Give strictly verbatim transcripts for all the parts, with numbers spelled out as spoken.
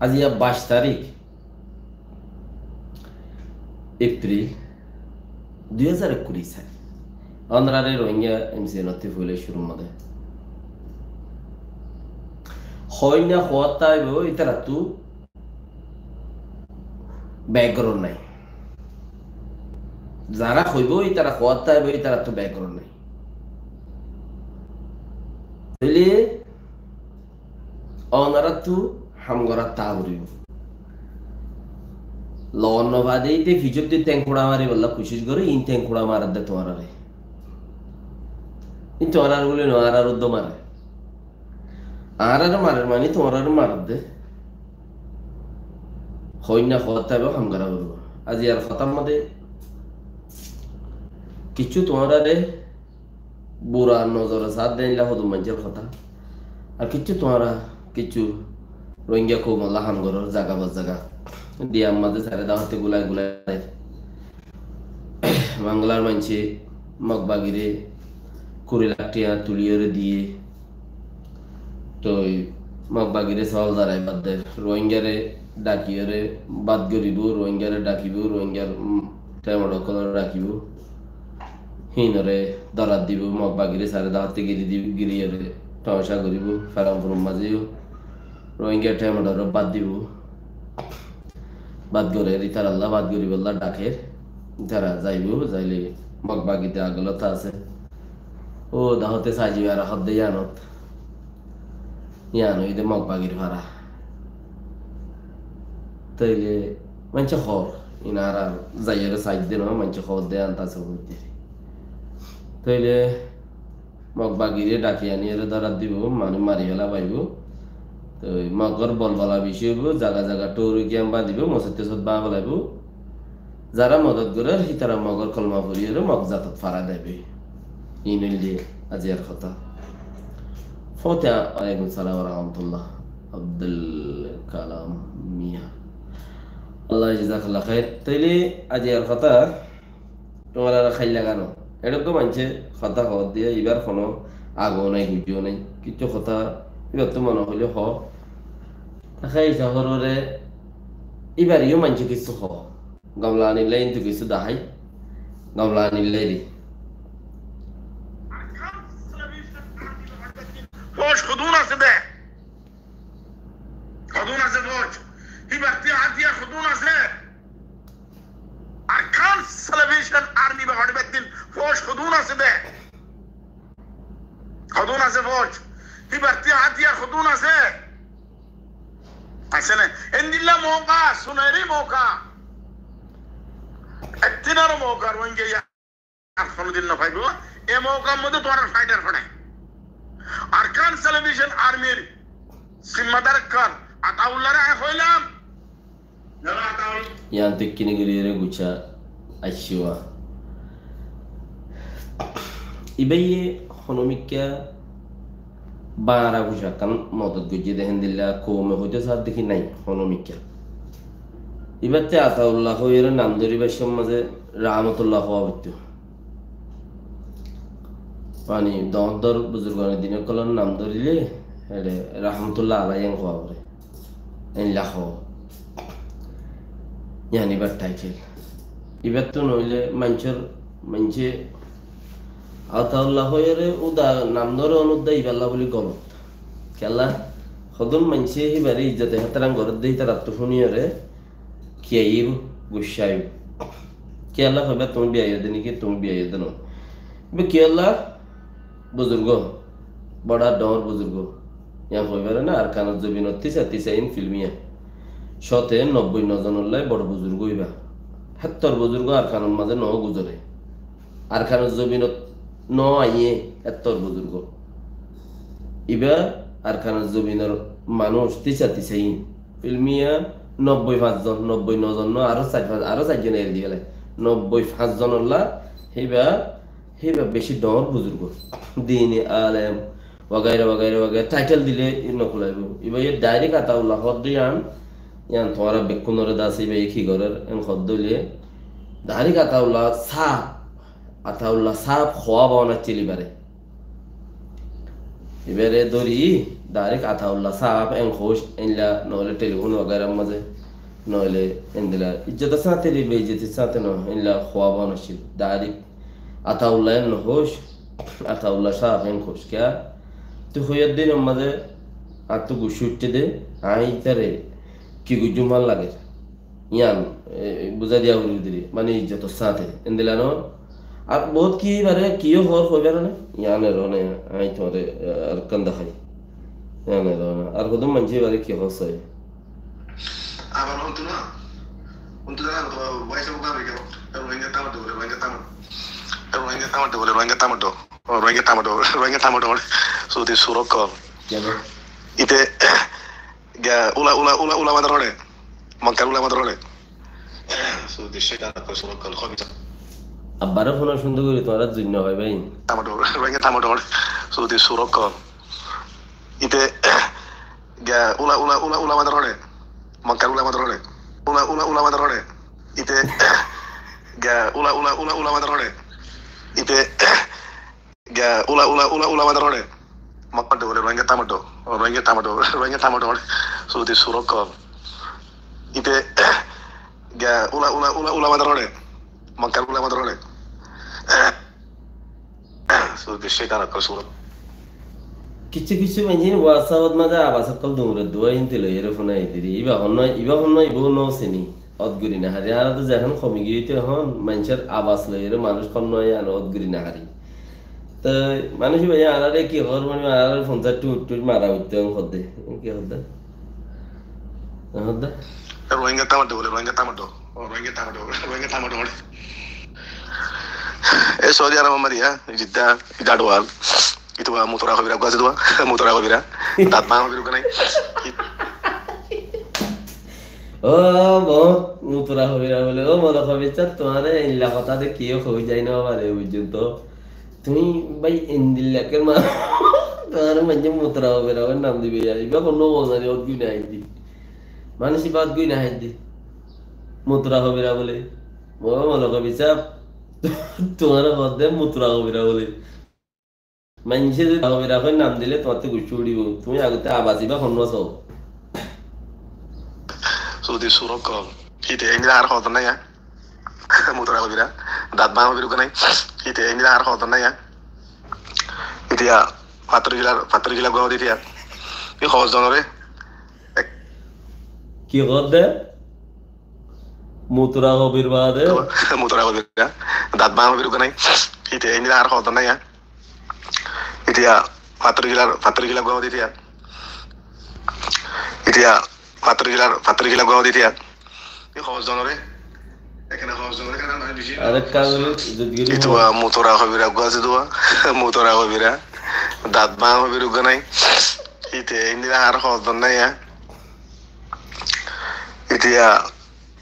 Aijja baic tarík Epril dui házar ekkuri saal. Ónorare Rohingya M C N ottú foila cúrur mazé hoóinna hoót táibo, ítarattú background nái. Zará hoibó, ítara hoót táibo, ítarattú background nái. Tóile ónorattú ham gorát táa foribó. Loon no fade íte fiçótti théng kuñça maribálla kucíc goré, iín théng kuñça maredde tuáñrare. Iín tuáñrare bóli no, añárare uddú mare. Añárare marer mani tuáñrare maredde. Hoóinna hoót táibo, ham gorá foribó. Aijjar hotár mazé kiccú tuáñrare bura nozore saádde, éilla hodún maincór hotá. Ar kiccú tuáñra, kiccú Rohingya koumolla ham gorór, zaga ba zaga. Diyar mazé sairó dahótte gulai gulai. Mangolar maincé Mog bagire kuri lak tiañ tuliyóre diyé. Toi Mog bagire sóol zaraibar der. Rohingyare dhakiyóre bát goríbo, Rohingyare dhakibó, Rohingyar, um, thémodh ókkolore rakibó. Híinore dórat dibó, Mog bagire sairó dahótte giri di-, giriyóre tomacá goríbo, feran furun mazé yó. Rohingya thémodhore bát dibó. Bát gorér, ítaralla bát goríbolla dhakér. Ítara zaibó, zaile Mog bagite agolóta asé. Ó dahótte saijibára hoódde yíanot. Yían óilde Mog bagir fara. Tóile maincé hoór, inara zaiyóre saidde no, maincé hoódde yían tase hoóidde. Tóile Mog bagire dhaki aniyóre dórat dibó, mani mari féla faibó. Toi Mogor bolbola beci óibo, zaga zaga thóri kiyam bañdibó, mosót tosót bañdí felaibó. Zará modot gorér, hítara Mogor kolma foriyóre Mog zatot fara daibo. Iín óilde aijjar hotá. Fóte, alaikum salam wa rahmatullah. Abdul Kalam Miya. Allah jazakallah khair. Tóile aijjar hotá tuáñrare háilla gano. Eçé uggwá maincé hotá hoódde, íbar honó ago nái, gujjo nái. Kiccú hotá íbattú mone hoilé hoó. Tá háilla hoóre íbareyó maincé kiccú hoó. Gamla anillá intu kiccú dahái. Gamla anillá eri. Fóuj hodún asé de? Hodún asé fóuj? Híbar tiañ hátiyar hodún asé? Arakan Salvation Army ba hoçé baddin fóuj hodún asé de? Hodún asé fóuj? Híbar tiañ hátiyar hodún asé? Asé né? Endilla mouka, suneri mouka. Ettinaro mouka, Rohingya ar honodin no faibo. E moukar modde tuáñrar fighter fore. Arakan Salvation Armyr zimmadar ekkán Ataulláre añí hoilam. Jana Ataul. Yián tikkini gori ere gucá aiccé wa. Ibáye hono mikká Báñra fucá ekkán modot goijjé de héndilla koume hoitó sár deki nái, hono mikká. Ibátte Ataulla hoiyóre nam dóribar cómot mazé Rahmatullah hoó foittó. Mani, doóñr doóñr buzurgane din ókkolor nam dórile, eçe Rahmatullah alai en hoó foré. Eilla hoó. Yián ibár title. Ibáttu noóile maincór, maincé Ataulla hoiyóre úda nam dóre, onudda ibálla buli golot. Kiyólla, hodún maincé híbaré izzot ehtéram gorédde, hítarattu fúniyóre ki aiyíbo, guccá aiyíbo. Kiyólla hoibá, tuñí biyaiyó de niki, tuñí biyaiyó de noó. Ibá kiyólla, buzurgo, bóra dhoóñr buzurgo. Yián hoibáre na, Arkanor zobinot tísa tísa in filmiya. Cóte nobboi no zonollá boro buzurgo ibá. Héttor buzurgo Arkanor mazé noó guzoré. Arkanor zobinot noó aiyé héttor buzurgo. Ibá Arkanor zobinor manúic tísa tísa in. Filmiya nobboi fañs zon, nobboi no zon no, aró sair fañs, aró sair zon eri diyé. Nobboi fañs zonollá híba Híba beci dhoóñr buzurgo. Dini alem, wagaira, wagaira, wagaira. Title dile i no kulaibó. Ibáye direct Ataulla hoódde yián, yián tuáñra bekkúnore dase ibáye ki gorér, en hoódde óile, direct Ataulla sáf, Ataulla sáf hoó bana accíl ibáre. Ibáre dóri, dairek Ataulla sáb en hoóic, éilla noóile telifón wagairár mazé, noóile endilla. Ijjotor sáñte, beiijjotir sáñte no, éilla hoówa bon accíl. Dairek Ataulla en no hoóic, Ataulla sáb en hoóic. Kiyá? Tui hoiyór de inor mazé añáttu guccá uiththé de, aññí ítare ki goijjúm fán lager. Yián, e, buzái diya foribó dé, mane ijjotor sáñte. Endilla no. Ar bout ki ibáre kiyó hoór hoibár né? Yián eró né, aññí tuáñre, e, arekkán dahái. Yián eró né. Ar hodún maincé ibáre ki hoór sóiye. Abar hontú na? Hontú na, to bái sáb na, Rohingya tamar de bole, Rohingya tamar de. Rohingya tamar de bole, Rohingya tamar de. Rohingya tamar de, Rohingya tamar de bole. Sódi surok kol. Kiyá? Ite, Ga-, ula, ula, ula, ula bandar hore. Makkar ula bandar hore. Sudi shaitan akkol surok kol, hobi ta. Abbare fúno cúndor gorí, tuáñra zuinno hoi bái. Tamador, Rohingya tamador. Sudi surok kol. Ite, ga-, ula, ula, ula, ula bandar hore. Makkar ula bandar hore. Ula, ula, ula bandar hore. Ite, ga-, ula, ula, ula, ula bandar hore. Ite, Ga-, ula, ula, ula, ula bandar hore. Makkar de bole, Rohingya tamar de. Rohingya tamar de, Rohingya tamar de hore. Sudi surok kol. Ite, ga-, ula, ula, ula, ula bandar hore. Makkar ula bandar hore. Sudi shaitan akkol surok. Kissú kissú maincé WhatsApp ot mazé abas okkol duñre duwa inti loiyóre fúnai diri. Iba honnúa, iba honnúa, iba honnúa sini. Ot guri no hári, añára to zehón komi giyé, to ehón maincór abas loiyóre manúic honnúa yián ot guri no hári. To manúic bái añáráre ki hoór, mane añáráre fonzaic tuit tuit mara uiththé ehón hoddé. Ki hoddé? Hoddé? Rohingya tamar de bole, Rohingya tamar de. O, Rohingya tamar de, Rohingya tamar de bole. E Saudi Arab amari, ha? Jidda, Jidda dual. Itu ba mutura hobira gua situ ba, mutura hobira. Dat bang hobira gua nai. Ó, bout mutura hobira bole. Ó, molo hobira, tuáñre eilla hotá de kiyó hoi zai no fare, buijjó to. Tuñí bái endilla ekkan ma-, tuáñre maincé mutura hobira bole nam dibe ya. Iba hono bozari ot gui nai di. Manúic iba ot gui nai di. Mutura hobira bole. Ó, molo hobira, tuáñre hoddé mutura hobira bole. Maincé zodi hobira hoi nam dile tuáñttú guccá uçíbo. Tuñí agottú abas iba honnúa só. Sudi surok kol. Hite endilla ar hoór nai ya. Mutura hobira. Dat bang hobira gua nai. Hite endilla ar hoór nai ya. Itiya, fattor gila, fattor gila gua hode itiya. I hoór zonore. Ki hoór de? Mutura hobir bade? Mutura hobira. Dat bang hobira gua nai. Hite endilla ar hoór nai ya. Itiya, fattor gila, fattor gila gua hode itiya. Itiya, fattor gila, fattor gila gua hode itiya. I hoór zonore. Ekkena hoór zonore, ekkena nai beci. Arekka gori, zut gori. Itu ba mutura hobira gua situ ba. Mutura hobira. Dat bang hobira gua nai. Ite endilla ar hoór nai ya. Itiya,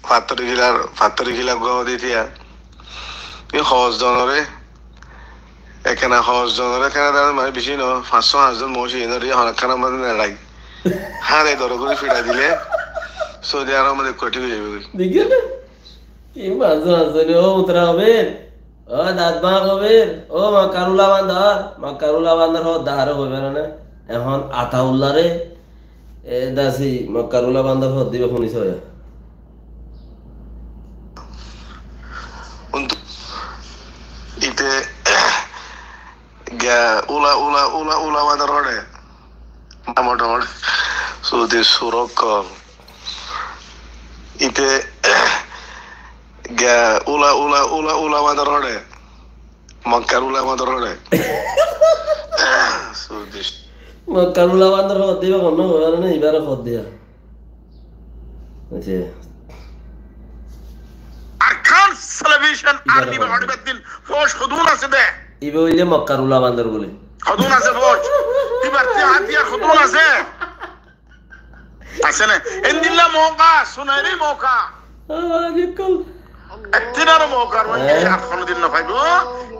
fattor gila, fattor gila gua hode itiya. I hoór zonore. Ekkena hoór zonore, ekkena dara mane beci no, fañs só fañs zon mouci inore, hon ekkena mane no lage. Hare doro gori fira dile, Saudi Arab mane koti hoi zaibo goi. Dekíyo na? Ki manúic asé ni, ó mutura hobir. Ó dat bang hobir. Ó Makkar ula bandar. Makkar ula bandar hoódde hare hoibar na. Ehón Ataullah re, e dasi Makkar ula bandar hoódde iba fúni só ya. Untu ite ga ula, ula, ula, ula bandar hore. Namor dor. Sudi surok kol. Ite ga ula, ula, ula, ula bandar hore. Makkar ula bandar hore. Sudi. Makkar ula bandar hore, iba honno hore na, ibare hore ya. Acha. Arakan Salvation Army ba hodibar din fouj hodún asé de. Iba óile Makkar ula bandar bole. Hodún asé fouj. Ibar ti hatiyar hodún asé. Asé ne? Endilla mouka, suneri mouka. Ah, bikkol. Ettin aró mouka, Rohingya ar honodin no faibo.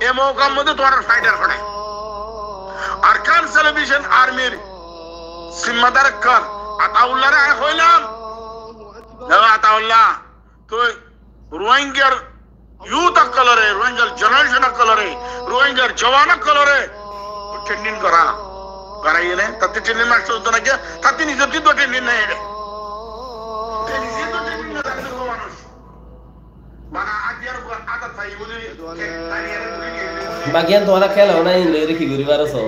E moukar modde tuáñrar fighter hone. Arakan Salvation Armyr zimmadar ekkán Ataullah re añí hoilam. Deba Ataullah, tui Rohingyar youth okkolore, Rohingyar generation okkolore, Rohingyar jowan okkolore training gora. Baraiyé ne, tattú training mastor óito na kiya, tattú nizottú to training nai ere. Te nize to training no zane to manúc. Bana adiyar uore adat fai buli, ke, tani ere buli ke. Baki iyan tuáñra kéla ó na, iín loi ere ki gori faro so?